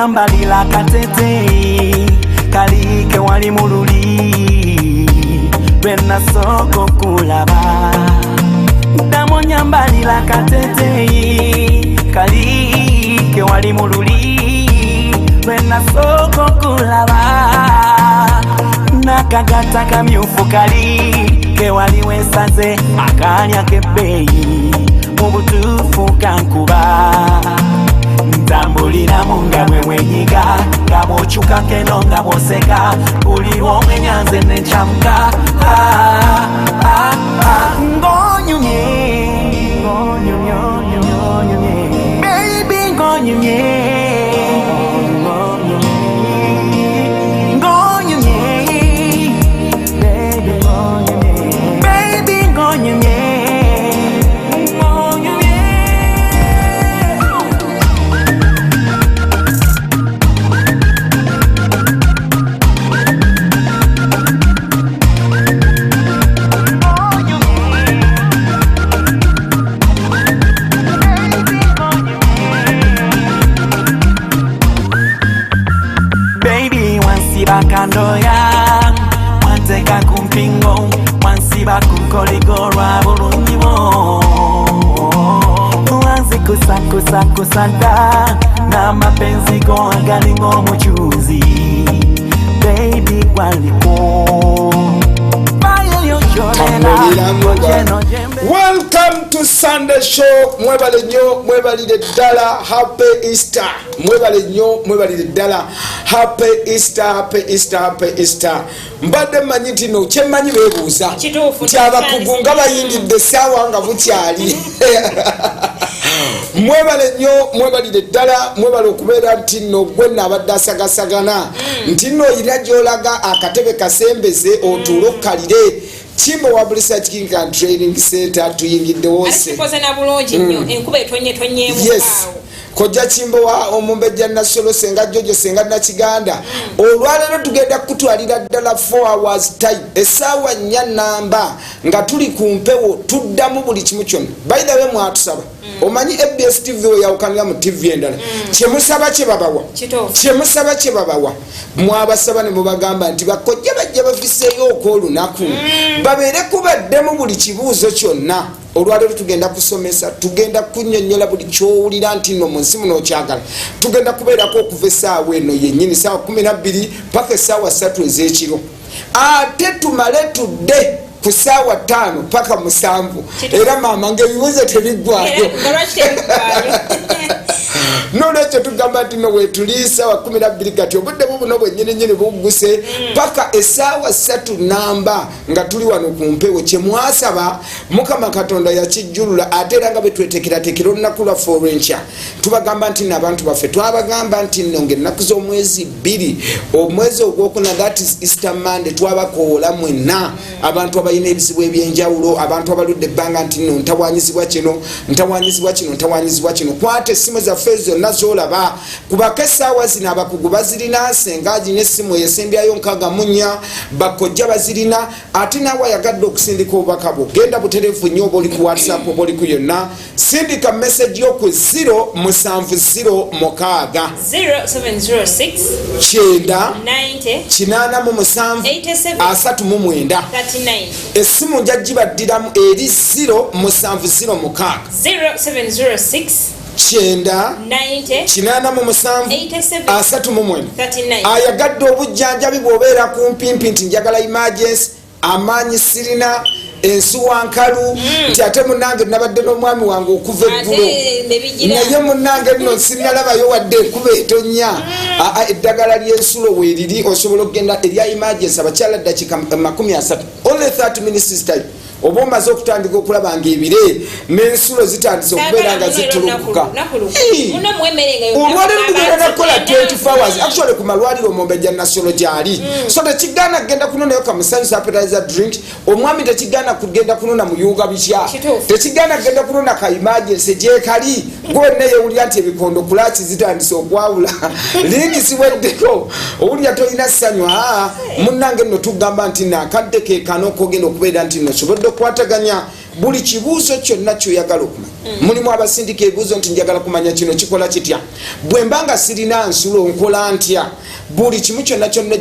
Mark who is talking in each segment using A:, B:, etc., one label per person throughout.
A: Onyambalila akateteeyi kali ke wali mu luli lwe nasooka okulaba. Ddamu onyambalila akateteeyi kali ke wali mu luli lwe nasooka okulaba. Nakagata kamyufu kali ke wali weesaze akaanya k'ebbeeyi mu butuufu kankuba. Ntambuliramu nga bwe wenyiga, nga bw'okyuka keno, nga bw'oseka, buli lw'omwenya nze nekyamuka. Ah, ah, ah. Ng'onyumye, ng'onyumye, onyumye, onyumye. Baby, ng'onyumye, ng'onyumye, ng'onyumye. Baby, ng'onyumye. Baby, ng'onyumye, ng'onyumye. Baby, wansiba kandoya, wanteka ku mpingo, wansiba ku nkoligo lwa bulungi bwo, wanzikusakusakusada n'amapenzi go agalinga omucuzi. Baby, gwaliko.
B: Welcome to Sunday Show. Mwebale nnyo, mwebalire ddala. Happy Easter. Mwebale nnyo, mwebalire ddala. Happy Easter, happy Easter, happy Easter. Mbadde mmanyi nti no kyemmanyi beebuuza
C: Kituufu,
B: nti abakugu nga bayingidde essaawa nga bukyali. Mwebale nnyo, mwebalire ddala. Mwebale okubeera nti nno gwe nno abadde asagasagana nti nno oyina gy'olaga akatebe kasembeze otuule okkalire. Kimbowa Research Clinic and Training Center tuyingiddewo.
C: Ate kikoze na bulungi nnyo, enkuba etonye tonyeemu
B: Yes.
C: awo.
B: Kojja Kimbowa, Omumbejja Nassolo, Senga Jojo, Senga Nakiganda, olwaleero tugenda kutwalira ddala 4 hours time, essaawa 4 namba nga tuli ku mpewo, tuddamu buli kimu kyonna. By the way, mwatusaba, omanyi ABS TV weyawukanira mu TV endala, kyemusaba kyebabawa. Kyemusaba kyebabawa. Mwabasaba ne mubagamba nti bakojja bajja bafiseeyo okwolunaku babeere kubaddemu buli kibuuzo kyonna. Olwaleero tugenda kusomesa, tugenda kunyonyola buli kyowulira nti nno mu nsi muno okyagala. Tugenda kubeerako okuva essaawa eno yennyini, saawa 12 paka essaawa 3 ez'ekiro, ate tumale tudde ku saawa 5 paka 7. Era maama, ngaebibuuzo tebiggwayo.
C: Era nga lwaki tebiggwayo?
B: Nolwekyo tugamba nti no wetuli saawa 12 kati obudde bubuno bwenyininyini bugguse paka essaawa 3 namba nga tuli wano ku mpewo. Kyemwasaba Mukama Katonda yakijjulula. Ate era nga betwetekeratekera olunaku lwaffe olwenkya, tubagamba nti nno abantu baffe, twabagamba nti nno ngaennaku z'omwezi 2, omwezi ogwokuna, that is Easter Monday, twabakoola mwenna abantu abalina ebizibu ebyenjawulo, abantu abaludde ebbanga nti nno ntawanyizibwa kino, ntawanyizibwa kino, ntawanyizibwa kino. Kwata essimu zaffe zonna zolaba, kubako essaawa zino abakugu bazirina. Senga agina essimu eyesembyayo 64, bakojja bazirina. Ate naawe ayagadde okusindika obubaka bwo, genda butereevu nnyo, oba oli ku WhatsApp oba oli ku yonna, sindika message yo ku 0706
C: 0706
B: 90
C: 90
B: 87
C: 87
B: 39.
C: 39.
B: Essimu nja gibaddiramu, eri 0706
C: 0706
B: 90
C: 90
B: 87
C: 87
B: 39.
C: 39.
B: Ayagadde obujjanjabi, bw'obeera kumpimpi nti njagala emergency, amaanyi sirina, ensuwa nkalu, nti ate munange nabadde n'omwami wange okuva eggulo,
C: Ate ne bigira.
B: naye munange nno sinnalabayo wadde enkuba etonya. Aa, eddagala ly'ensulo weeriri, osobola okugenda erya emergency. Abakyala ddakiika 30, only 30 minutes time, oba omaze okutandika okulaba nga ebire n'ensulo zitandise okubeera nga zitulukuka. Olwaleero tugenda nakukola 24 hours actually ku malwaliro. Omumbejja Nassolo gyali, so tekigaana kugenda kunonayo kamusanyu appetizer drink. Omwami tekigaana kugenda kunona muyuga bitya. Tekigaana kugenda kunona ka emergency gyekali. Gwenna yewulira nti ebikondo kulaki zitandise okwawula lingi siweddeko, owulira tolina ssanyu, aa, munnange nno tugamba nti nakadde kekano kogenda okubeera nti nno sobodde okukwataganya. Buli kibuuzo kyonna kyoyagala okumanya, mulimu abasindika ebibuuzo nti njagala kumanya kino kikola kitya, bwe mba nga sirina nsulo nkola ntya. Buli kimu kyonna kyonna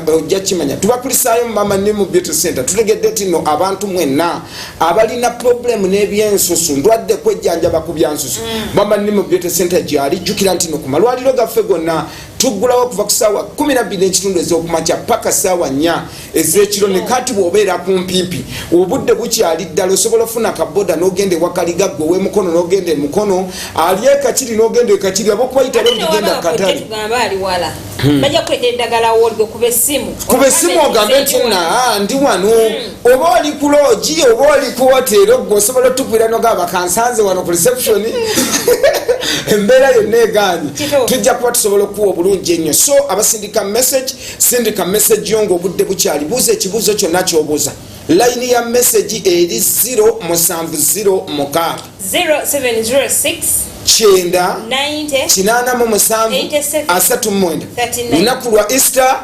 B: ojja kimanya. Tubakulisaayo mu Mama Nimu Beauty Center. Tutegedde nti no abantu mwenna abalina problem n'ebyensusu, ndwadde, kwejjanjaba ku byansusu, Mama Nimu Beauty Center gyali. Jjukira nti no ku malwaliro gaffe gonna tuggulawo okuva ku saawa 12:30 ez'okumakya paka saawa 4 ez'ekiro. Ne kati bw'obeera kumpimpi, obudde bukyali ddala, osobola ofuna kaboda n'ogenda ewakaliga, gwe ow'emukono n'ogenda emukono, ali ekakiri n'ogenda ekakiri, abokubayita genda katale.
C: Tugamba ali wala, bajja kuleetera eddagala wooli, kuba essimu.
B: Kuba essimu ogambe nti na ndi wano, oba oli ku lodge oba oli ku hoteero, gwe osobola otukubira nogamba kansanze wano ku reception, embeera yonna egaanye.
C: Kituufu.
B: Tujja kuba tusobola okuwa obulungi ennyo. So abasindika message, sindika message yo ngaobudde bukyali, buuza ekibuuzo kyonna kyobuuza. Layini ya message eri 0706
C: 0706
B: 90
C: 90
B: 87
C: 87
B: 39.
C: 39.
B: Lunaku lwa Easter,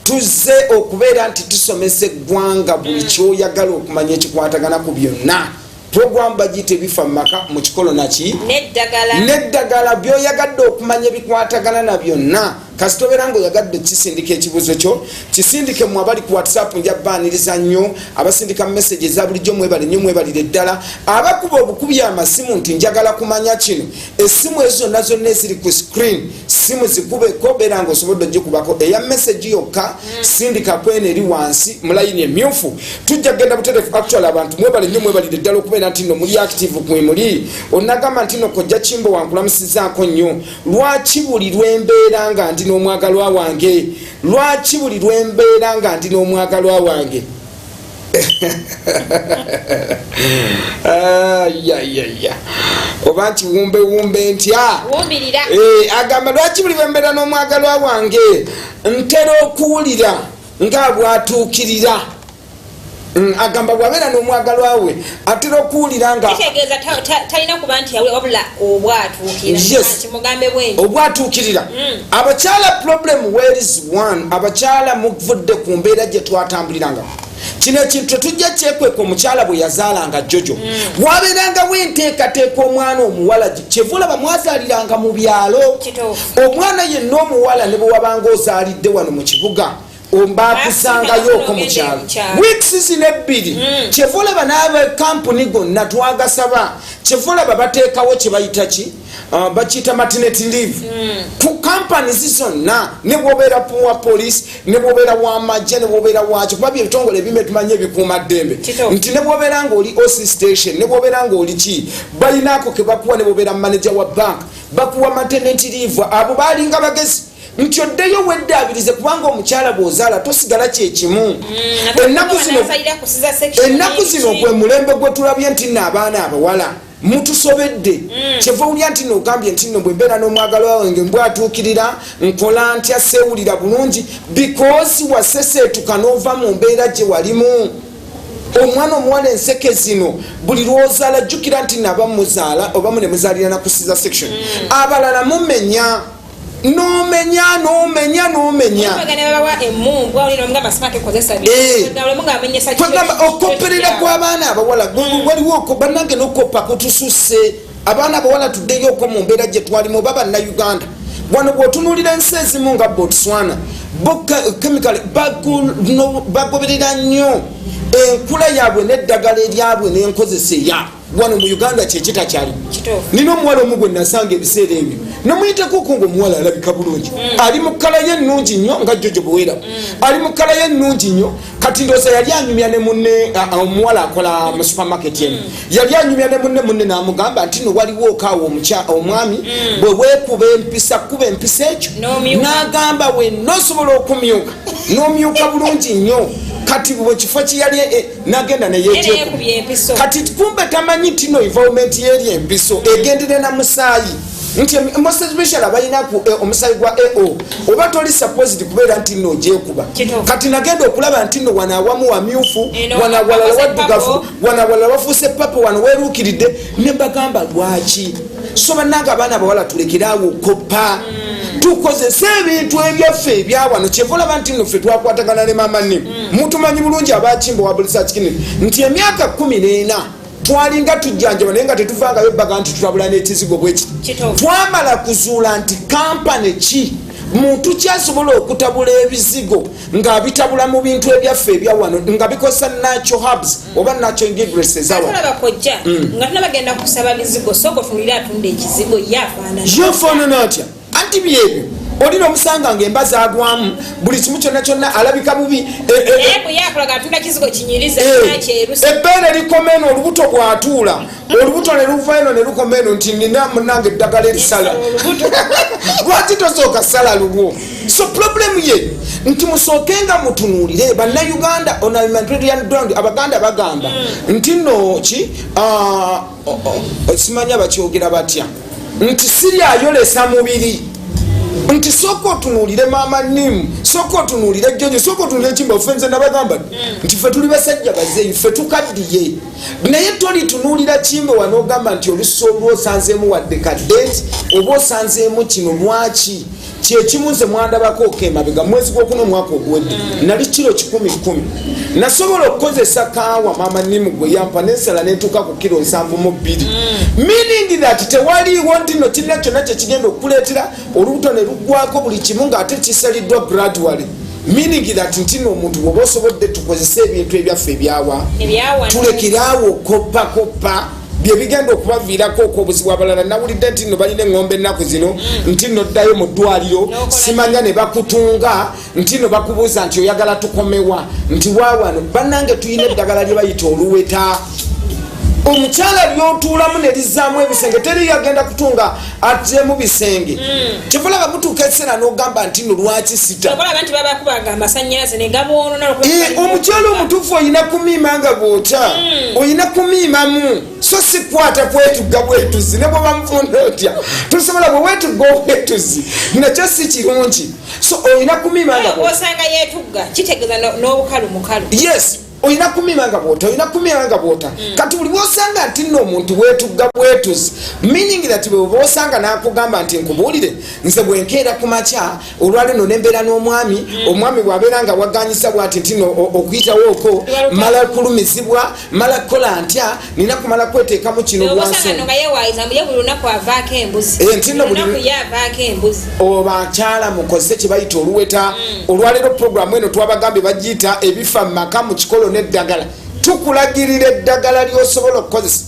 B: tuzze okubeera nti tusomesa eggwanga buli kyoyagala okumanya ekikwatagana ku byonna. Program bagiyita Ebifa mu Maka mu kikolo naki
C: n'eddagala.
B: N'eddagala. Byoyagadde okumanya ebikwatagana na byonna, kasita obeera nga oyagadde kisindika ekibuzo kyo, kisindike. Mu abali ku WhatsApp nja baaniriza nnyo. Abasindika message eza bulijjo, mwebale nnyo, mwebalire ddala. Abakuba obukubi amasimu nti njagala kumanya kino, essimu ezo zonna zonna eziri ku screen, simu zikubeko, beera nga osobodde ogikubako. Eya message yokka, sindika kweno eri wansi mu layini emyufu, tujja kugenda buterefu. Actually, abantu mwebale nnyo, mwebalire ddala okubeera nti nno muli active kwe muli. Onagamba nti no kojja Kimbo wankulamusizaako nnyo. Lwaki buli lwembeera nga ndi n'omwagalwa wange, lwaki buli lwembeera nga ndi n'omwagalwa wange? Ayayaya, oba nti wumbewumbe ntya?
C: Wumbirira.
B: Agamba lwaki buli lwembeera n'omwagalwa wange ntera okuwulira nga bwatuukirira. Agamba bw'abeera n'omwagalwa we atera okuwulira nga
C: Kitegeeza talina kuba nti yawulira, wabula obwatuukira.
B: Yes.
C: Kimugambe bwenti.
B: Obwatuukirira. Abakyala, problem where is one, abakyala muvudde ku mbeera gye twatambuliranga. Kino ekintu tetujja kyekweka. Omukyala bwe yazaalanga jojo, wabeerangawo enteekateeka omwana omuwala kyeva olaba mwazaaliranga mu byalo. Omwana yenna omuwala, ne bwe wabanga ozaalidde wano mu kibuga, bakusangayooko mu kyalo weeks zino 2. Kyeva olaba n'abakampuni gonna twagasaba, kyeva olaba bateekawo kye bayita ki? Bakiyita maternity leave ku companies zonna, ne bwobeera wa police, ne bwobeera wamagye, ne bwobeera waki, kuba bye ebitongole ebimu etumanyi ebikuuma ddembe. Nti ne bwobeera ngaoli OC station, ne bwobeera ngaoli ki, balinaako ke bakuwa. Ne bwobeera manager wa bank, bakuwa maternity leave. Abo balinga bagezi nti oddeyo weddaabirize, kubanga omukyala bw'ozaala tosigala kyekimu. Ennaku zino gwe mulembe gwe tulabye nti nno abaana abawala mutusobedde. Kyeva owulya nti nogambye nti nno bwe mbeera n'omwagalwa wange mbwatuukirira, nkola ntya, seewulira bulungi, because waseseetuka n'ova mu mbeera gye walimu. Omwana omuwala enseke zino buli lwozaala, jjukira nti naba muzaala obamu ne muzaalira na ku caesar section, abalala mumenya, nomenya, nomenya, nomenya. Kwegamba okopperera kw'abaana abawala waliwo bannange n'okoppa kutususse. Abaana abawala, tuddeyoko mu mbeera gye twalimu. Oba bannayuganda wano, bw'otunuulira ensi ezimu nga Botswana, bo chemical bagoberera nnyo enkula yaabwe n'eddagala eryabwe n'enkozesa eyaabwe. Wano mu Uganda kyekitakyalimu. Nina omuwala omu gwe nasanga ebiseera ebyo, namuyitako nga omuwala alabika bulungi, ali mu color ye ennungi nnyo, nga jojo bweweramu, ali mu color ye ennungi nnyo. Kati ndowooza yali anyumya ne munne, omuwala akola mu supermarket emu, yali anyumya ne munne n'amugamba nti no waliwo okaawo omwami bwe weekuba empisa, kuba empisa ekyo, n'agamba wenna osobola okumyuka, n'omyuka bulungi nnyo. Kati bwe kifo kyeyali nagenda neyetyeko. Kati kumbe tamanyi nti no environment yeri empiso egendere na musaayi, nti most especially abalina omusaayi gwa AO, oba toli supposed kubeera nti nno ogyekuba. Kati nagenda okulaba nti nno wano awamu wamyufu, wano awalala waddugavu, wano awalala wafuuse purple, wano weruukiridde, ne bagamba lwaki. So bannanga abaana abawala, tulekeraawo okoppa, tukozese ebintu ebyaffe ebyawano. Kyeva olaba nti nno ffe twakwatagana ne Mama Nimu. Mutumanyi bulungi abakimba wa Bulisakikinini nti emyaka 14. Twalinga tujjanjaba naye nga tetuvangayo baga nti tutabula n'ekizigo bweki. Twamala kuzuula nti kampani ki, muntu kyasobola okutabula ebizigo ng'abitabula mu bintu ebyaffe ebyawano, nga bikozesa natural herbs oba natural ingredients ezawa.
C: Atulaba kojja nga tunabagenda kusaba bizigo, sooka otunulire atunda ekizigo, ye afaanana.
B: Yafaanana atya? Anti byebyo, olina omusanga nga emba zagwamu, buli kimu kyonna kyonna alabika bubi.
C: Naye bwe yakolaga atunda kizigo kinyiriza kyerusa.
B: Ebbeere likoma eno, olubuto bw'atuula olubuto ne luva eno ne lukoma eno, nti nina munange eddagala erisala. Lwaki tosooka sala lulwo? So problem ye nti musooke nga mutunuulire Bannayuganda on a humanitarian ground. Abaganda bagamba nti nno ki, simanya bakyogera batya, nti siryayolesa mubiri, nti sooka otunuulire maama Nimu, sooka otunuulire Jojo, sooka otunuulire Kimba. Ffe nze nabagamba nti ffe tuli basajja bazeeyi, ffe tukaddiye, naye tolitunuulira Kimba wanoogamba nti olusi olwo osanzeemu wadde kadenti oba osanzeemu kino. Lwaki kyekimu nze mwandabako okemabega mwezi gwokuna omwaka oguwedde, nali kiro 110, nasobola okukozesa kaawa maama Nimu gwe yampa nensala nentuuka ku kiro 72, meaning that tewaliiwo nti no kirina kyonna kyekigenda okukuleetera olubuto ne luggwako buli kimu ng'ate kisaliddwa gradually, meaning that nti no omuntu bw'oba osobodde, tukozese ebintu ebyaffe ebyawa,
C: Ebyawano.
B: tulekeraawo okoppakopa byebigenda okubaviirako okwobuzibu. Abalala nawulidde nti nno balina eŋŋombe ennaku zino, nti nno ddayo mu ddwaliro,
C: N'okola.
B: simanya ne bakutunga, nti nno bakubuuza nti oyagala tukomewa, nti waawano. Bannange, tulina eddagala lye bayita oluweta, omukyala lyotuulamu ne lizzaamu ebisenge. Teri yagenda kutunga azzemu bisenge. Kyevulaba mutuuka ekiseera n'ogamba nti nno lwaki sita.
C: Okolaba nti babakubaga amasanyalaze ne gaboonona.
B: Omukyala omutuufu olina kumiima nga bwotya, olina kumiimamu, so si kukwata kwetugga bwetuzi. Ne bwoba mufunda otya, tosobola. Bwe weetugga obwetuzi nakyo si kirungi, so olina kumiima nga bwotya.
C: Osanga yeetugga kitegeeza n'obukalu mukalu.
B: Yes, olina kumiima nga bwota, olina kumiima nga bwota. Kati buli bwosanga nti nno omuntu weetugga bwetuzi, meaning that bwe bwosanga n'akugamba nti nkubuulire, nze bwenkeera ku makya olwalino nembeera n'omwami, omwami bw'abeera nga waganyisa bwati nti no okuyitawo okwo mala kulumizibwa, mala kukola ntya, nina kumala kweteekamu kino
C: osanga
B: lwansonga.
C: No nga yeewaayiza mbu ye buli lunaku avaako embuzi.
B: Nti nno
C: Buli lunaku ye avaako embuzi.
B: Obakyala mukozese kye bayita oluweta. Olwaleero puroguramu eno twabagambye bagiyita ebifa mu maka mu kikolo n'eddagala. Tukulagirira eddagala lyosobola okukozesa.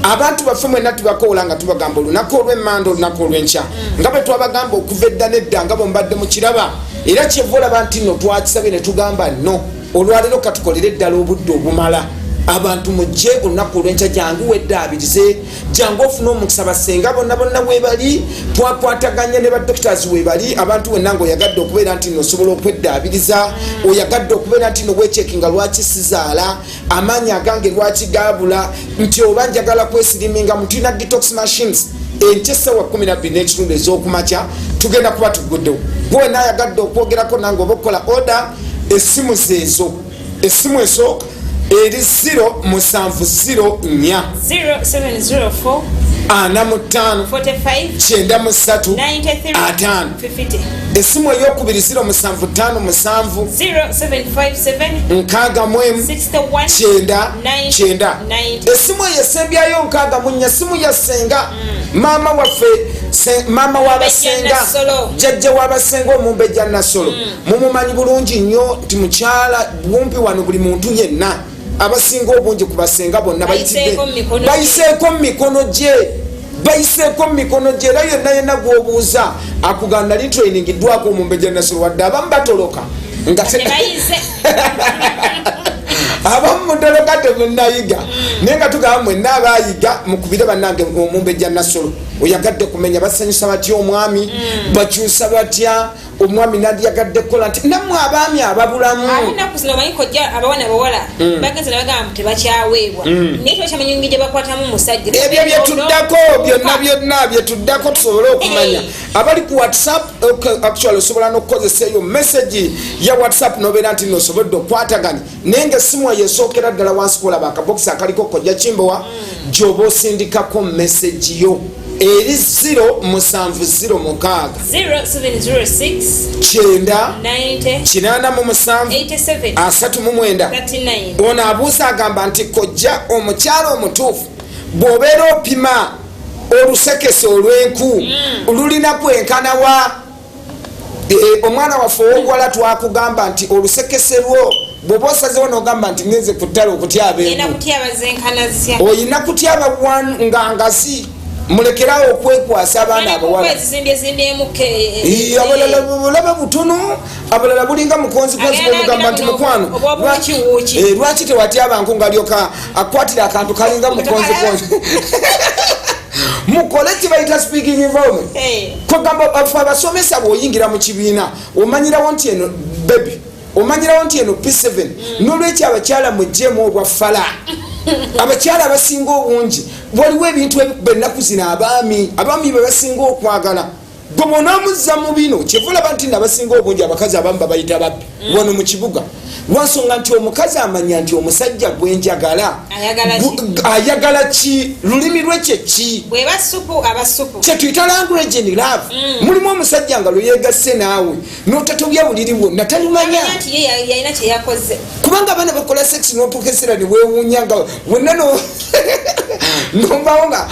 B: Abantu baffe mwenna tubakowola nga tubagamba olunaku olw'emmanda, olunaku olw'enkya, nga bwe twabagamba okuva edda nedda, nga bwe mubadde mukiraba. Era kyeva olaba nti nno twakisabye ne tugamba nno olwaleero katukolere eddala obudde obumala. Abantu mujje olunaku olwenkya, jangu weddaabirize, jangu ofune omukisa. Basenga bonna bonna webali, twakwataganya ne badoctors webali. Abantu wenna nga oyagadde okubeera nti nno osobola okweddaabiriza, oyagadde okubeera nti no wechekinga lwaki sizaala, amaanyi agange lwaki gaabula, nti oba njagala kwesiriminga, mutulina detox machines. Enkya essaawa 12 n'ekitundu ez'okumakya tugenda kuba tuguddewo. Gwe wena ayagadde okwogerako nange oba okukola order, essimu zeezo. Essimu esooka eri 0704
C: 0704
B: 45
C: 45
B: 93
C: 93
B: 50.
C: 50.
B: Essimu eyokubiri 0757
C: 0757
B: 61
C: 61
B: 90
C: 9
B: 90.
C: 90.
B: Essimu eyo esembyayo 64, simu ya senga maama waffe, maama w'abasenga,
C: Nassolo.
B: Jjajja w'abasenga omumbejja Nassolo. Mumumanyi bulungi nnyo nti mukyala bumpi wano, buli muntu yenna abasinga obungi ku basenga bonna
C: Bayiseeko mu mikono gye.
B: Bayiseeko mu mikono gye, bayiseeko mu mikono gye. Era yenna yenna gw'obuuza akugamba nali trainingiddwako omumbejja Nassolo, wadde abamu batoloka nga
C: Tebayize.
B: Abamu mutoloka temunayiga, naye nga tugamba mwenna abayiga mukubire bannange omumbejja Nassolo. Oyagadde kumenya basanyusa batya omwami, bakyusa batya omwami, nandyagadde kukola nti nammwe abaami ababulamu.
C: Ate ennaku zino omanyi kojja, abawana bawala bagenze nebagamba mbu tebakyaweebwa, naye tebakyamanyi ngeri gye bakwatamu musajja.
B: Ebyo byetuddako byonna byonna byetuddako tusobole okumanya. Abali ku WhatsApp, okay, actually osobola n'okukozesa eyo message ya WhatsApp nobeera nti nosobodde okukwataganya, naye nga essimu eyo esookera ddala wansi kolaba akabokisi akaliko Kojja Kimbowa, gyoba osindikako message yo. Eri 0706
C: 0706
B: 9
C: 90
B: 87
C: 87
B: 39.
C: 39.
B: Ono abuusa agamba nti, kojja, omukyala omutuufu bw'obeera opima olusekese olw'enku lulina kwenkanawa? Omwana waffe owobuwala, twakugamba nti olusekese lwo bw'oba osazewo n'ogamba nti ngenze ku ttale okutyaba
C: Genda
B: enku,
C: kutyaba zenkana zitya?
B: Oyina kutyaba nga ngazi. Mulekerawo okwekwasa, abaana abawala.
C: Ezizimbyezimbyemu.
B: Ii, abalala bulaba butono, abalala bulinga mukonzikonzi.
C: Agenda
B: Bwomugamba nti
C: n'agira
B: mukwano,
C: buno obw'obuwukiwuki.
B: Lwaki tewatyaba nku, nga alyoka akwatira akantu kalinga mukonzikonzi. Mukole kibayita speaking environment. Kwegamba ffe abasomesa, bw'oyingira mu kibiina omanyirawo nti eno baby, omanyirawo nti eno P7. Nolwekyo abakyala mugjeemu obwafala. Abakyala abasinga obungi, waliwo ebintu ebikuba ennaku zino abaami be basinga okwagala. Gwe bwonaamuzza mu bino, kyeva olaba nti nabasinga obungi abakazi abamu babayita babbi wano mu kibuga, lwansonga nti omukazi amanya nti omusajja gwenjagala
C: Ayagala ki?
B: Ayagala ki, lulimi lwe kyeki?
C: Bweba supu, aba supu.
B: Kyetuyita language in love. Mulimu omusajja nga lweyegasse naawe notatobya buliri bwonna talumanya.
C: Amanya nti ye yalina kyeyakoze.
B: Kubanga abaana bakola sex nopokesera newewuunya nga wenna nombawo nga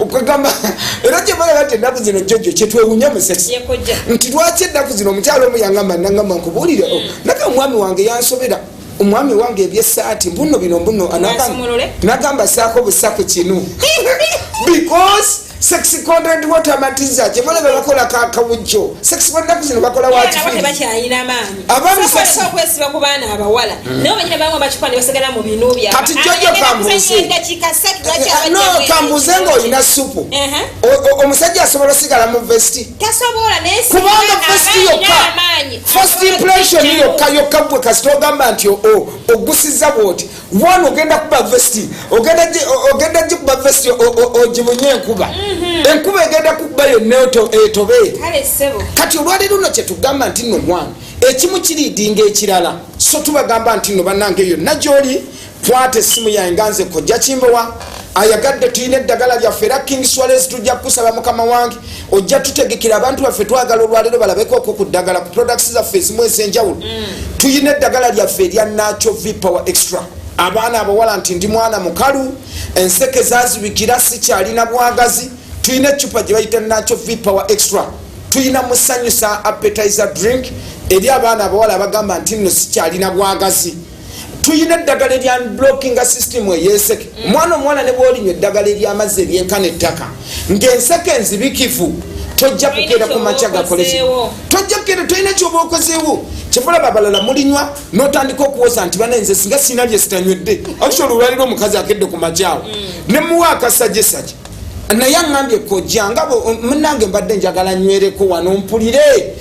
B: okwegamba. Era kyebalaba nti ennaku zino jojo kyetwewuunya mu sex
C: Yekojja.
B: nti lwaki ennaku zino omukyalo omu yangamba, nangamba nkubuulire, naga omwami wange yansobera, omwami wange ebyesaati mbuno bino mbuno.
C: Asumulule.
B: Nagamba saako busaku kinu because sex content watamatiza. Kyebalaba bakola kakawujjo sex ennaku zino bakola
C: Nabo
B: wakifiri.
C: tebakyalina maanyi.
B: Abaami
C: Okwesiba ku baana abawala, naye banyina bamu bakikuba ne basigala mu binu byabwe.
B: Kati Jojo kambuuze.
C: Eddakiika 3, lwaki
B: No,
C: abajjamu
B: kambuze nga olina supu, omusajja asobola osigala mu vesti?
C: Tasobola, naye
B: Kubanga first yokka, first impression yokka yokka, gwe kasita ogamba nti ogusiza bwoti wano, ogenda kuba vesti, ogenda gikuba vesti, ogibunye enkuba, enkuba egenda kukuba yonna etobe.
C: Kale ssebo.
B: Kati olwaleero no kyetugamba nti nno mwana ekimu kiriidinga ekirala. So tubagamba nti nno bannange, yonna gyoli kwata essimu yange nga nze Kojja Kimbowa ayagadde. Tulina eddagala lyaffe era King Swales, tujja kukusaba mukama wange ojja tutegekera abantu baffe. Twagala olwaleero balabekoko ku ddagala, ku products zaffe ezimu ez'enjawulo. Tulina eddagala lyaffe erya Nacho V Power Extra. Abaana abawala nti ndi mwana mukalu, enseke zazibikira, sikyalina bwagazi, tulina ecupa gye bayita Nacho V Power Extra. Tulina musanyusa appetizer drink eri abaana abawala abagamba nti nno sikyalina bwagazi. Tulina eddagala erya blockinga system ey'enseke. Omwana omuwala ne bwolinywa eddagala eryamazzi eryenkana ettaka ng'enseke enzibikivu, tojja kukeera ku makya gakoleki.
C: Okozeewo.
B: Tojja kukeera, tolina kyoba okozeewo. Kyevulaba abalala mulinywa n'otandika okuwoza nti banenze singa sina lye sitanywedde. Actually olwaliro omukazi akedde ku makyawo nemuwa akasajesaje, naye aŋambye, kojja nga munange mbadde njagala nywereko wano mpulire,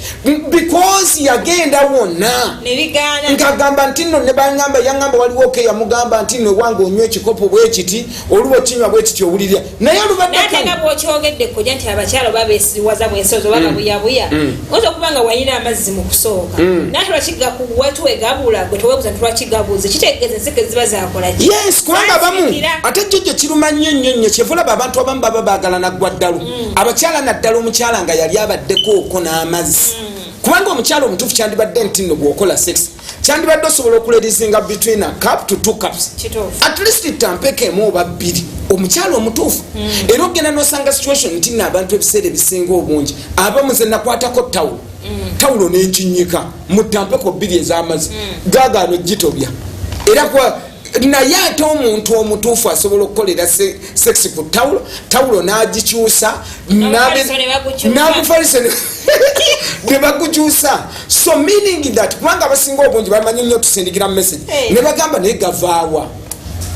B: because yagenda wonna
C: nebigaana.
B: Nkagamba nti nno ne baŋŋamba, yaŋŋamba waliwo ke yamugamba nti nno ewange onywa ekikopo bwe kiti, oluba okinywa bwe kiti owulirya, naye olubadde
C: Naye nga bwokyogedde kojja nti abakyala oba besiwaza bwensozi oba babuyabuya, oyinza okuba nga walina amazzi mu kusooka, naye lwaki wegabula gwe tewebuza nti lwaki gabuze, kitegeeza enseke ziba zakola ki?
B: Yes, kubanga abamu
C: Zasikira.
B: ate jjojjo kiruma nnyo nnyo nnyo. Kyeva olaba abantu abamu baba baagala naggwa ddalu. Abakyala, naddala omukyala nga yali abaddeko oko n'amazzi, kubanga omukyala omutuufu kyandibadde nti nno bw'okola sex kyandibadde osobola okureleasinga between a cup to two cups. At least tampeka emu oba bbiri, omukyala omutuufu. Era ogenda nosanga situation nti nno abantu ebiseera ebisinga obungi abamu ze nakwatako tawulo, tawulo nenkinyika mu tampeko bbiri ez'amazzi, gagaano gitobya era kwa naye. Ate omuntu omutuufu asobola okukolera sex ku tawulo, tawulo n'agikyusa.
C: N'omufaliso ne bagukyusa.
B: N'omufaliso ne bagukyusa. So meaning that kubanga abasinga obungi bamanyi nnyo tusindikira message ne bagamba naye gavaawa.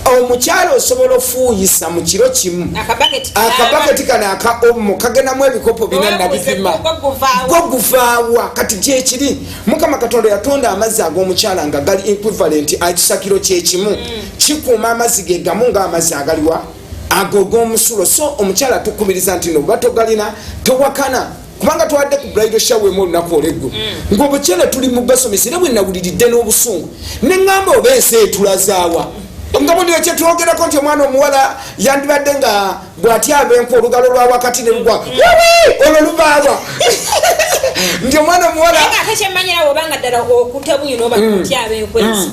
B: Omukyala osobola ofuuyisa mu kiro kimu
C: akabaketi.
B: Akabaketi kano aka omo kagendamu ebikopo bina.
C: Weebuuze
B: Nabipima.
C: gwo guvaawa.
B: Gwo guvaawa. Kati gyekiri, Mukama Katonda yatonda amazzi ag'omukyala nga gali equivalent akisakiro kyekimu, kikuuma amazzi ge gamu ng'amazzi agaliwa ago g'omusulo. So omukyala tukubiriza nti no bwe togalina towakana, kubanga twadde ku bridal shower emu olunaku olweggulo ng'obukyala tuli mu basomesa, era bwe nawuliridde n'obusungu ne ŋŋamba oba ensi etulazaawa. Nga buli kyetwogerako nti omwana omuwala yandibadde nga bw'atyaba enku, olugalo lwa wakati ne lugwa, olwo lubaawa nti omwana omuwala.
C: Naye nga ate kyemmanyira, bwobanga ddala okutta bunyu noba kutyaba enkwezi,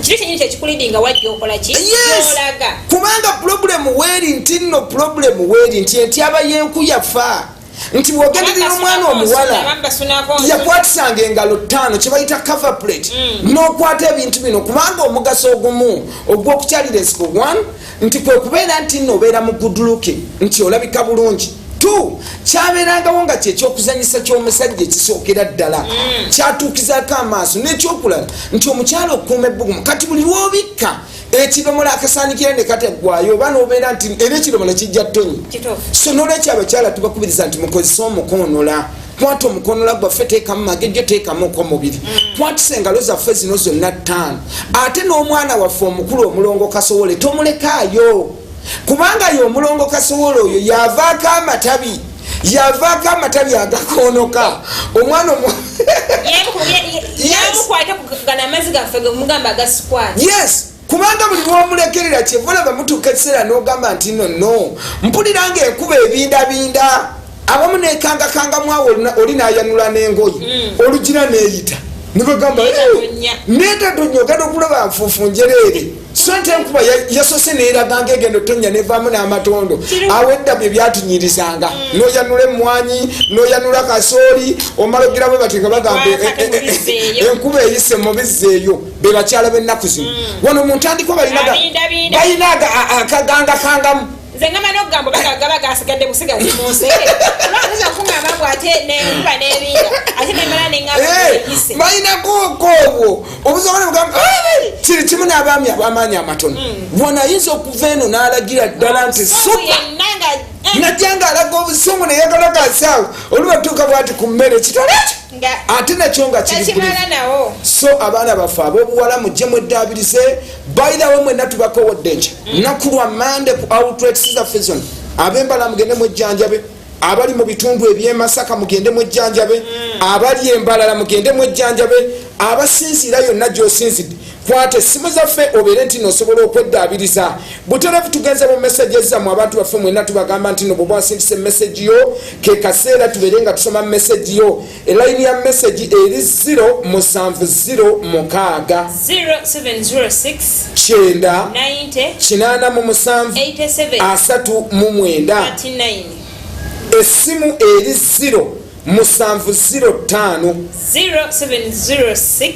C: kiri kyenyini kyekikulidi nga wajja okola ki? Olaga.
B: Kubanga problem weeri nti nno, problem weeri nti entyaba y'enku yafa, nti bw'ogenderera omwana omuwala
C: Abamu basunako.
B: yakwatisanga engalo 5, kyebayita cover plate, n'okwata ebintu bino, kubanga omugaso ogumu ogw'okukyalira ensiko, 1, nti kwe kubeera nti nno obeera mu good looking, nti olabika bulungi. 2, kyabeerangawo nga kyekyokuzanyisa ky'omusajja ekisookera ddala, kyatuukizaako amaaso. N'ekyokulala nti omukyala okukuuma ebbugumu. Kati buli lwobikka ekidomola akasaanikira ne kateggwayo, oba nobeera nti era ekidomola kijja ttonyi. So nolwekyo abakyala tubakubiriza nti mukozese omukonola. Kwata omukonola gwaffe, teekamu magejjo, teekamuko mubiri, kwatisa engalo zaffe zino zonna 5. Ate n'omwana waffe omukulu omulongo kasowole tomulekaayo, kubanga ye omulongo kasowole oyo yavaako amatabi, yavaako amatabi agakonoka omwana
C: Yamukwate gana amazzi gaffe gemugamba agasikwata.
B: Yes, kubanga buli lwomulekerera, kyeva olaba mutuuka ekiseera n'ogamba nti no, no, mpulira nga enkuba ebindabinda, abamu nekangakangamu awo, oli nayanula n'engoye, olugira neeyita nibagamba
C: Neetatonya.
B: Neetatonya, ogenda okulaba nfuufu njereere. So nti enkuba yasose neeraganga egenda otonya, nevaamu n'amatondo. Awo edda bye byatunyirizanga, noyanula emwanyi, noyanula kasooli, omala ogirabo bati nga bagamba
C: Kwata mubizzeeyo.
B: Enkuba eyise, mubizzeeyo. Be bakyala b'ennaku zino wano mu ntandikwa balina
C: Abindabinda.
B: Balina akagangakangamu.
C: Nze ngamba n'okugamba oba gaba gasigadde busigazi mu nsi, olwatuza okugamba mbu ate nenkuba n'ebinda, ate nemala neŋŋamba eyise.
B: Balinako obwo obusobola bugamba kiri kimu n'abaami ab'amaanyi amatono. Wano ayinza okuva eno n'alagira ddala nti
C: So
B: super
C: yenna nga
B: najja nga alaga obusungu neyagala kasaawo, olubatuuka bwati ku mmere kitole ekyo ate nakyo nga kiri
C: takimala nawo.
B: So abaana baffe ab'obuwala, mujje mweddaabirize. Bayirawo mwenna tubakowadde nkya naku lwa Mande ku outlets zaffe zonna. Ab'embala mugende mwejjanjabe, abali mu bitundu ebyemasaka mugende mwejjanjabe, abali embalala mugende mwejjanjabe, abasinziira yonna gy'osinzidde, kwata essimu zaffe obeere nti nosobola okweddaabiriza buterevu. Tugenze mu message zammwe. Abantu baffe mwenna tubagamba nti no bw'oba wasindisa emessage yo, ke kaseera tubeere nga tusoma message yo. Elayini ya message eri 0706
C: 0706
B: 90
C: 90
B: 87
C: 87
B: 39.
C: 39.
B: Essimu eri 0705
C: 0706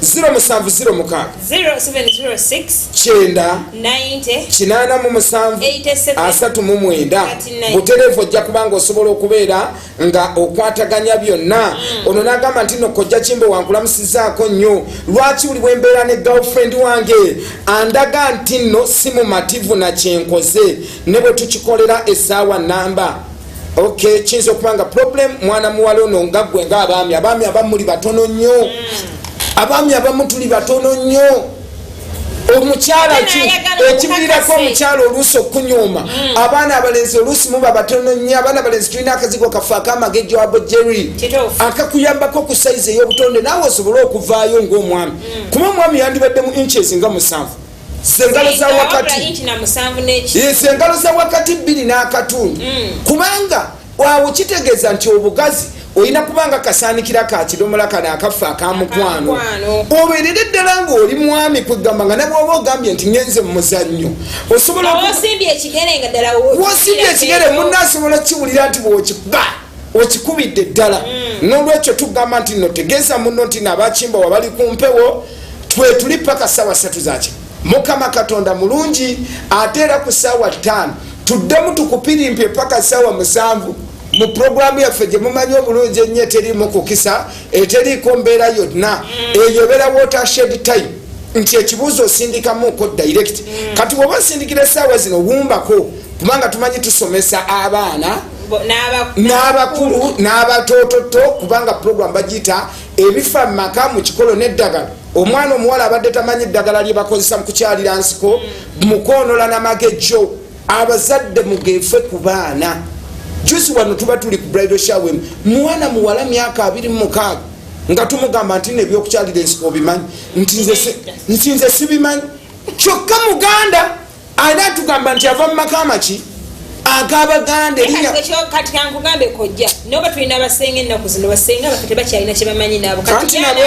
B: 0706
C: 0706
B: 90
C: 90
B: 87
C: 87
B: 39.
C: 39.
B: Butereevu ojja kubanga osobola okubeera nga okwataganya byonna. Ono n'agamba nti no, kojja Kimbo, wankulamusizaako nnyo. Lwaki buli bwembeera ne girlfriend wange andaga nti nno si mumativu na kyenkoze, ne bwe tukikolera essaawa namba? Ok, kiyinza okuba nga problem mwana muwala ono nga ggwe ngaabaami, abaami abamu muli batono nnyo, abaami abamu tuli batono nnyo. Omukyala
C: Ate
B: ki
C: n'ayagala
B: ekiviirako
C: omukakase.
B: Omukyala oluusi okunyuma, abaana abalenzi oluusi muba batono nnyo. Abaana abalenzi tulina akazigo kaffe akamagejjo abo Jerry akakuyambako ku sayizi ey'obutonde, naawe osobole okuvaayo ng'omwami, kuba omwami yandibadde mu inches nga 7, zengalo za wakati.
C: Inchi na 7 neki.
B: Yes, engalo za wakati 2.5, kubanga awo kitegeeza nti obugazi olina kubanga kasaanikira ka kidomola kano akaffe akamukwano,
C: Akamukwano.
B: obeerere ddala ng'oli mwami, kwegamba nga nabwoba ogambye nti ngenze mu muzannyo, osobola
C: Wosimbye ekigere nga ddala
B: wosimbye ekigere, munna asobola kiwulira nti bwokikuba okikubidde ddala. N'olwekyo tugamba nti no, tegeeza munno nti nabakimba wabali ku mpewo, twetuli paka sawa 3 zaki. Mukama Katonda mulungi. Ate era ku sawa 5 tuddemu tukupirimpye paka sawa 7 mu puroguramu yaffe gye mumanyi obulungi ennyo, eteriimu kukisa, eteriiko mbeera yonna. Eyo ebeera watershed time, nti ekibuuzo osindikamuko direct. Kati woba osindikira essaawa zino, wumbako, kubanga tumanyi tusomesa abaana n'abakulu n'abatoototo, kubanga puroguramu bagiyita ebifa mu maka mu kikolo n'eddagala. Omwana omuwala abadde tamanyi eddagala lye bakozesa mu kukyalira nsiko, mukwonola namagejjo. Abazadde mugeefe ku baana. Juzi wano tuba tuli ku bridal shower, mwana muwala myaka 26, nga tumugamba nti nebyokukyalira ensiko obimanyi? Nti nze sibimanyi. Kyokka muganda alina atugamba nti ava mu maka amaki ag'abaganda erinnya.
C: Kati kankugambe kojja, noba tulina abasenga ennaku zino, basenga baffe tebakyalina kyebamanyi nabo.
B: Anti nabo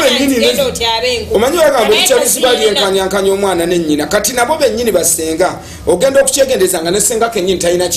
B: bennyini omanyi bagamba ekyabisiba lyenkanyankanya omwana nennyina. Kati nabo bennyini basenga ogenda okukyegendereza nga nesenga kennyini talina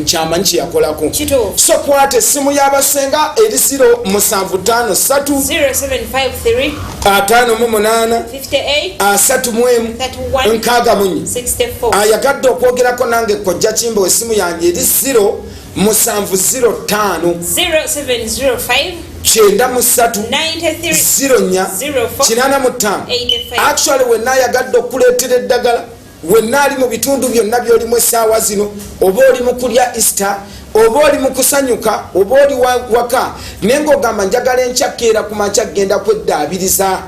B: kyamanyi kyeyakolako.
C: Kituufu.
B: So kwata essimu y'abasenga eri 0753
C: 0753
B: 58
C: 58
B: 31
C: 31
B: 64.
C: 64.
B: Ayagadde okwogerako nange kojja Kimbo, essimu yange eri 0705
C: 0705
B: 93
C: 93
B: 04
C: 04
B: 85.
C: 85.
B: Actually, wenna ayagadde okuleetera eddagala, wenna ali mu bitundu byonna byolimu essaawa zino, oba oli mu kulya Easter, oba oli mu kusanyuka, oba oli waka, naye ngaogamba njagala enkya keera ku makya genda kweddaabiriza,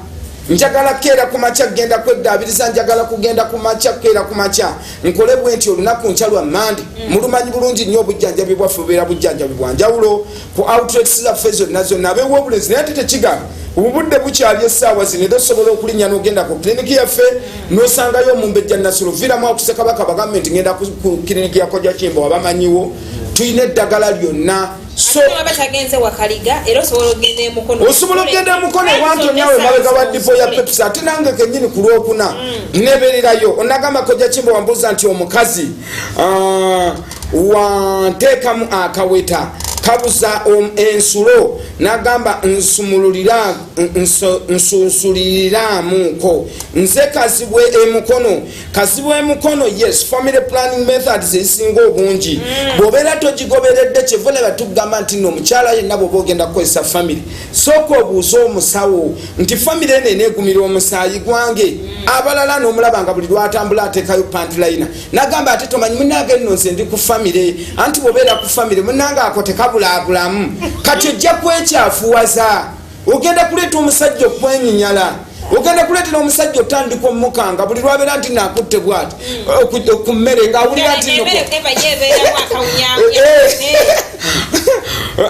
B: njagala keera ku makya genda kweddaabiriza, njagala kugenda ku makya keera ku makya nkole bwe nti olunaku nkya lwa Mande. Mulumanyi bulungi nnyo, obujjanjabi bwaffe bubeera bujjanjabi bwanjawulo ku outlets zaffe zonna zonna abeewa obulenzi. Naye ate tekigamba obudde bukyali, essaawa zino era osobola okulinnya n'ogenda ku kiliniki yaffe n'osangayo omumbejja Nasolo viramu akusekabaka, bagambe nti ngenda ku kiliniki ya Kojja Kimbo, wabamanyiwo, tulina eddagala lyonna. So
C: ate waba tagenze Wakaliga, era osobola okugenda emukono.
B: Osobola okugenda emukono ewantonyawo emabega wa dipo ya Pepsi. Ate nange kenyini ku Lwokuna nebererayo. Onagamba Kojja Kimbo wambuuza nti omukazi wanteekamu akaweta kabuza ensulo, nagamba nsumululira nsunsuliriramuko. Nze Kazibwe emukono, Kazibwe emukono. Yes, family planning methods ezisinga obungi bw'obeera togigoberedde, kyeva olaba tugamba nti no omukyala yenna bw'oba ogenda kukozesa family, sooka obuuze omusawo nti family eno eneegumira omusaayi gwange. Abalala n'omulaba nga buli lwatambula ateekayo panty liner, nagamba ate tomanyi munange nno nze ndi ku family. Anti bw'obeera ku family munange ako tekabulaabulamu. Kati ojja kwekyafuwaza, ogenda kuleeta omusajja okwenyinyala, ogenda kuleetera omusajja otandika omukanga buli lwabeera nti nakutte bwati ku mmere ngaawulira nti no-
C: Emmere eva yebeeramu akawunyaawunya.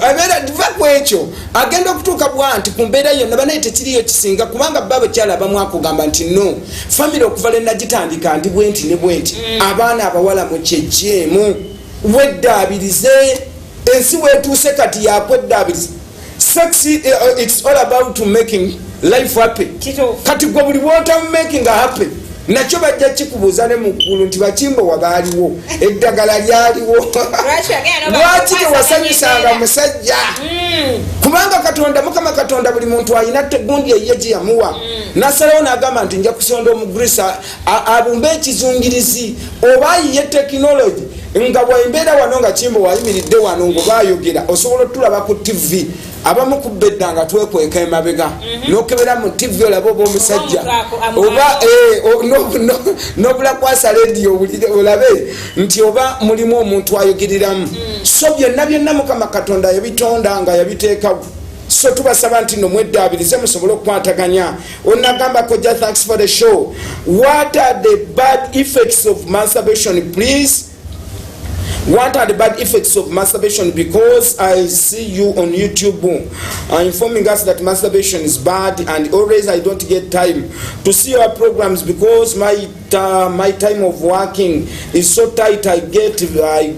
B: Abeera va ku ekyo agenda okutuuka bwa nti ku mbeera yonna banaye tekiriyo kisinga, kubanga ba abakyala abamu akugamba nti no family okuva lwe nagitandika ndi bwenti ne bwenti. Abaana abawala mukyejjeemu, weddaabirize. Ensi wetuuse kati yakweddaabiriza. Sex, it's all about making life happy. Kati gwe buli bwotamumakinga happy, nakyo bajja kikubuuza ne muggulu nti bakimbo wabaaliwo, eddagala lyaliwo, lwaki tewasanyusanga musajja? Kubanga Katonda, Mukama Katonda, buli muntu alina tegundi eyiye gye yamuwa, nasalawo nagamba nti nja kusonda omugrisa abumbe ekizungirizi oba ayiye tekinologi nga wembeera wano nga Kimbo wayimiridde wano ngaoba ayogera, osobola otulaba ku TV. Abamu kubba edda nga twekweka emabega, nokebera mu TV olabe oba omusajja oba nobulakwasa lediyo olabe nti oba mulimu omuntu ayogereramu. So byonna byonna Mukama Katonda yabitonda nga yabiteekawo. So tubasaba nti no mweddaabirize musobole okukwataganya. Onagamba Koja, thanks for the show. What are the bad effects of masturbation, please? What are the bad effects of masturbation? Because I see you on YouTube informing us that masturbation is bad, and always I don't get time to see your programs because my time of working is so tight. I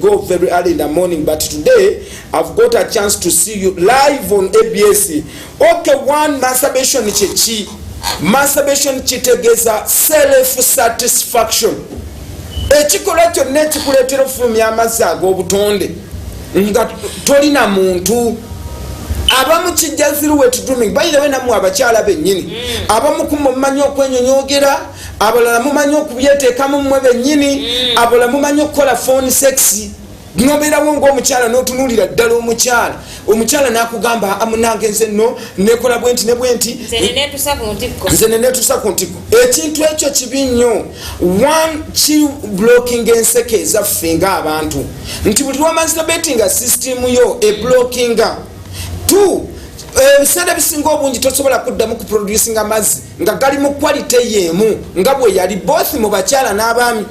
B: go very early in the morning, but today I've got a chance to see you live on ABS. Okay, one, masturbation kyeki? Masturbation kitegeeza self satisfaction, ekikolwa kyonna ekikuleetera ofulumya amazzi ag'obutonde nga tolina muntu. Abamu kijja through wet dreaming. Bayirewe nammwe abakyala bennyini, abamu kumwe mumanyi okwenyonyogera, abalala mumanyi okubyeteekamu mmwe bennyini, abalala mumanyi okukola phone sex, nobeerawo ngaomukyala notunuulira ddala omukyala, omukyala nakugamba amunange nze nno nekola bwenti ne bwenti.
C: Nze nenetusa ku ntikko.
B: Nze nenetusa ku ntikko. Ekintu ekyo kibi nnyo. One, kiblockinga enseke ezaffe ng'abantu nti buli lwamasturbatinga system yo eblockinga. Two, Ebiseera ebisinga obungi tosobola kuddamu kuproducinga mazzi nga gali mu quality yeemu nga bwe yali, both mu bakyala n'abaami.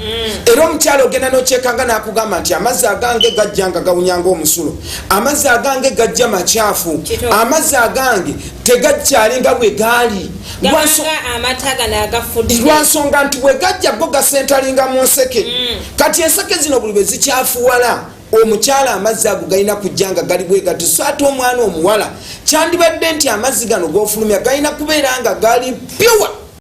B: Era omukyala ogenda nokyekanga nakugamba nti amazzi agange gajja nga gawunyanga omusulo, amazzi agange gajja makyafu, amazzi agange tegakyali nga bwe gaali.
C: Gabanga amata gano agafudde.
B: Lwansonga nti bwe gajja go gasentalinga mu nseke. Kati enseke zino buli bwe zikyafuwala, omukyala amazzi ago galina kujja nga gali bwe gati. So ate omwana omuwala kyandibadde nti amazzi gano gofulumya galina kubeera nga gali pure.